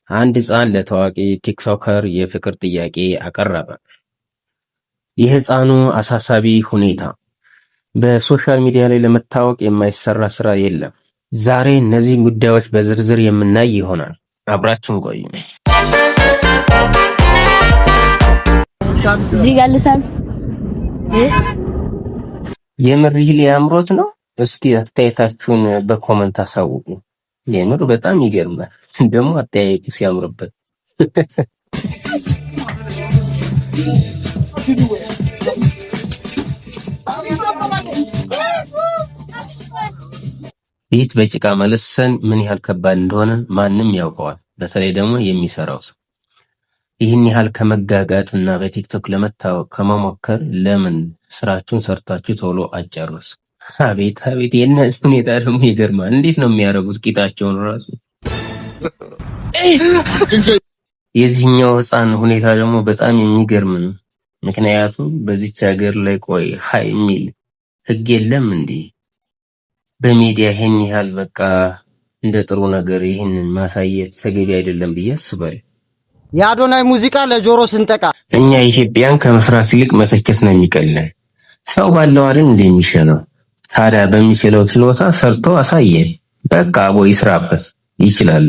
አንድ ህፃን ለታዋቂ TikToker የፍቅር ጥያቄ አቀረበ። የህፃኑ አሳሳቢ ሁኔታ። በ social media ላይ ለመታወቅ የማይሰራ ስራ የለም። ዛሬ እነዚህን ጉዳዮች በዝርዝር የምናይ ይሆናል። አብራችሁን ቆዩ። እዚህ ጋር ልሳም። የምር ይህ ሊያምሮት ነው? እስኪ አስተያየታችሁን በ comment አሳውቁ። የምር በጣም ይገርማል። ደግሞ አጠያየቁ ሲያምርበት። ቤት በጭቃ መለሰን ምን ያህል ከባድ እንደሆነ ማንም ያውቀዋል። በተለይ ደግሞ የሚሰራው ሰው። ይህን ያህል ከመጋጋጥ እና በቲክቶክ ለመታወቅ ከመሞከር ለምን ስራችሁን ሰርታችሁ ቶሎ አጨርሱ? አቤት አቤት! የእነዚህ ሁኔታ ደግሞ ይገርማል። እንዴት ነው የሚያደርጉት ቂጣቸውን ራሱ። የዚህኛው ህፃን ሁኔታ ደግሞ በጣም የሚገርም ነው። ምክንያቱም በዚች ሀገር ላይ ቆይ ሀይ የሚል ህግ የለም እንዴ? በሚዲያ ይሄን ያህል በቃ እንደ ጥሩ ነገር ይህንን ማሳየት ተገቢ አይደለም ብዬ አስባለሁ። የአዶናይ ሙዚቃ ለጆሮ ስንጠቃ። እኛ ኢትዮጵያን ከመስራት ይልቅ መተቸት ነው የሚቀለን። ሰው ባለው አይደል እንደ የሚሸነው። ታዲያ በሚችለው ችሎታ ሰርቶ አሳየ። በቃ አቦ ይስራበት ይችላል።